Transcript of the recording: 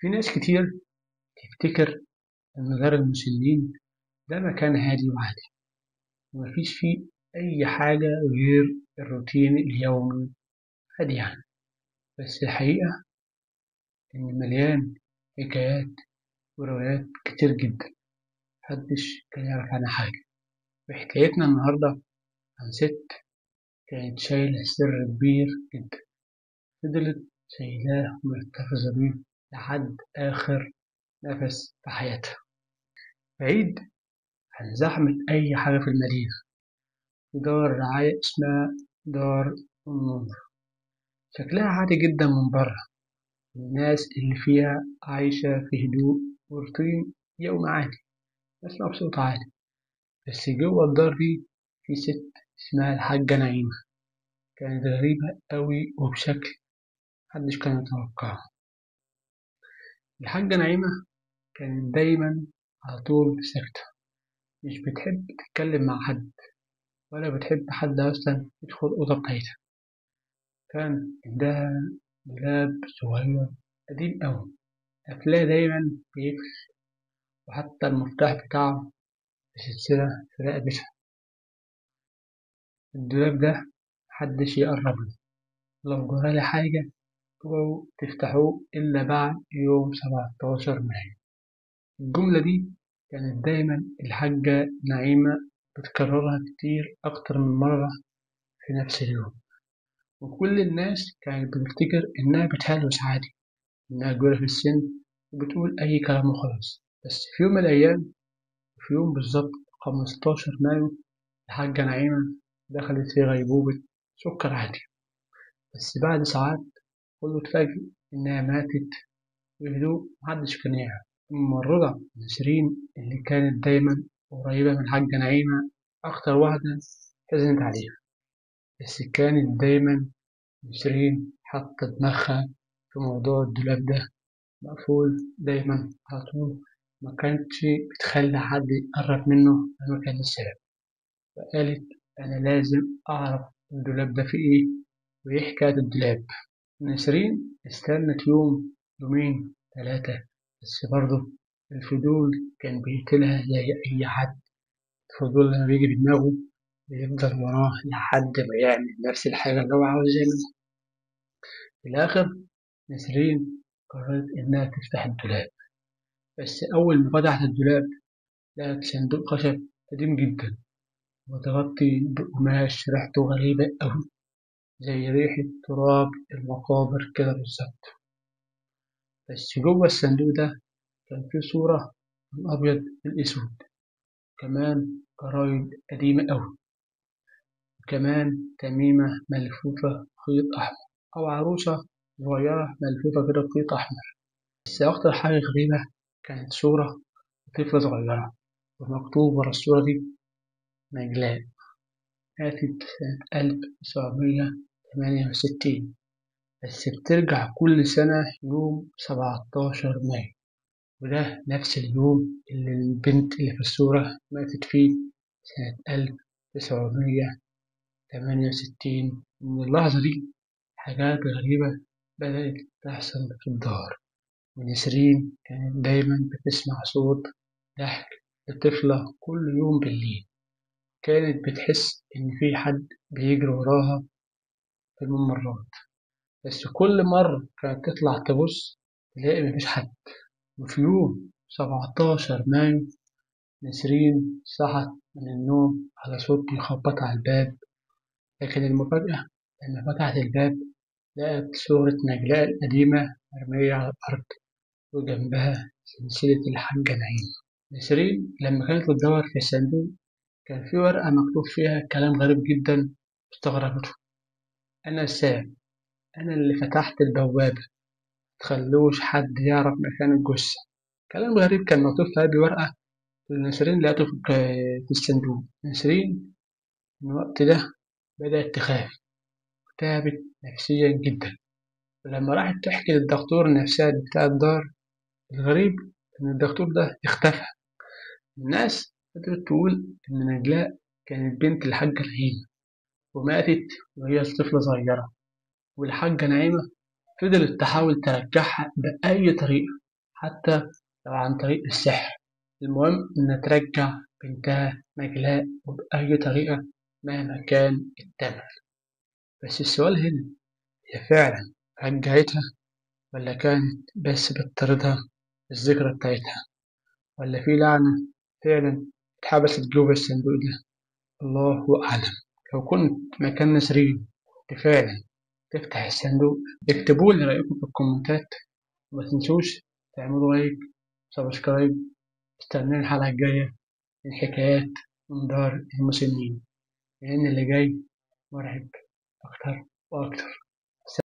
في ناس كتير تفتكر إن دار المسنين ده مكان هادي وعادي ومفيش فيه أي حاجة غير الروتين اليومي عادي يعني، بس الحقيقة إن مليان حكايات وروايات كتير جدا محدش كان يعرف عنها حاجة. وحكايتنا النهاردة عن ست كانت شايلة سر كبير جدا، فضلت شايلاه ومحتفظة بيه لحد آخر نفس في حياتها، بعيد عن زحمة أي حاجة في المدينة، في دار رعاية اسمها دار النور. شكلها عادي جدا من بره، الناس اللي فيها عايشة في هدوء وروتين يوم عادي، ناس مبسوطة عادي. بس جوه الدار دي في ست اسمها الحاجة نعيمة، كانت غريبة أوي وبشكل محدش كان يتوقعه. الحاجة نعيمة كانت دايما على طول ساكتة، مش بتحب تتكلم مع حد ولا بتحب حد أصلا يدخل الأوضة بتاعتها. كان عندها دولاب صغير قديم أوي، قافلاه دايما بيقفل، وحتى المفتاح بتاعه بسلسلة في رقبتها. الدولاب ده محدش يقرب له، لو جرالي حاجة اوعوا تفتحوه إلا بعد يوم 17 مايو. الجملة دي كانت دايما الحاجة نعيمة بتكررها كتير أكتر من مرة في نفس اليوم، وكل الناس كانت بتفتكر إنها بتهلوس عادي، إنها كبيرة في السن وبتقول أي كلام وخلاص. بس في يوم من الأيام، في يوم بالظبط 15 مايو، الحاجة نعيمة دخلت في غيبوبة سكر عادي. بس بعد ساعات كله اتفاجئ إنها ماتت بهدوء محدش كان يعرف. الممرضة نسرين اللي كانت دايما قريبة من الحاجة نعيمة أكتر واحدة حزنت عليها، بس كانت دايما نسرين حاطة دماغها في موضوع الدولاب ده مقفول دايما على طول، ما كانتش بتخلي حد يقرب منه مهما كان السبب. فقالت أنا لازم أعرف الدولاب ده فيه إيه وإيه حكاية الدولاب. نسرين استنت يوم يومين 3، بس برضه الفضول كان بيقتلها زي أي حد. الفضول لما بيجي بدماغه بيفضل وراه لحد ما يعمل نفس الحاجة اللي هو عاوز يعملها. في الآخر نسرين قررت إنها تفتح الدولاب، بس أول ما فتحت الدولاب لقت صندوق خشب قديم جدا متغطي بقماش ريحته غريبة أوي، زي ريحة تراب المقابر كده بالظبط. بس جوه الصندوق ده كان فيه صورة الأبيض والأسود، كمان جرايد قديمة أوي، وكمان تميمة ملفوفة بخيط أحمر، أو عروسة صغيرة ملفوفة كده بخيط أحمر. بس أكتر حاجة غريبة كانت صورة طفلة صغيرة، ومكتوب ورا الصورة دي نجلاء، ماتت سنة 1968، بس بترجع كل سنة يوم 17 مايو، وده نفس اليوم اللي البنت اللي في الصورة ماتت فيه سنة 1968. من اللحظة دي حاجات غريبة بدأت تحصل في الدار، ونسرين كانت دايما بتسمع صوت ضحك الطفلة كل يوم بالليل. كانت بتحس إن في حد بيجري وراها في الممرات، بس كل مرة كانت تطلع تبص تلاقي مفيش حد. وفي يوم 17 مايو نسرين صحت من النوم على صوت بيخبط على الباب، لكن المفاجأة لما فتحت الباب لقت صورة نجلاء القديمة مرمية على الأرض وجنبها سلسلة الحاجة نعيمة. نسرين لما كانت بتدور في الصندوق كان في ورقة مكتوب فيها كلام غريب جدا استغربته. أنا سام، أنا اللي فتحت البوابة، متخلوش حد يعرف مكان الجثة. كلام غريب كان مكتوب في قلب ورقة نسرين لقيته في الصندوق. نسرين من الوقت ده بدأت تخاف وتعبت نفسيا جدا، ولما راحت تحكي للدكتور النفساني بتاع الدار، الغريب إن الدكتور ده اختفى. الناس فضلت تقول إن نجلاء كانت بنت الحاجة نعيمة وماتت وهي طفلة صغيرة، والحاجة نعيمة فضلت تحاول ترجعها بأي طريقة. حتى لو عن طريق السحر. المهم إنها ترجع بنتها نجلاء وبأي طريقة مهما كان الثمن. بس السؤال هنا، هي فعلا رجعتها ولا كانت بس بتطاردها الذكرى بتاعتها؟ ولا في لعنة فعلا اتحبست جوه الصندوق ده؟ الله أعلم. لو كنت مكان نسرين كنت فعلا تفتح الصندوق. اكتبوا لي رأيكم في الكومنتات، وما تنسوش تعملوا like و subscribe. استنوني الحلقة الجاية من حكايات من دار المسنين، لأن اللي جاي مرعب أكتر وأكتر.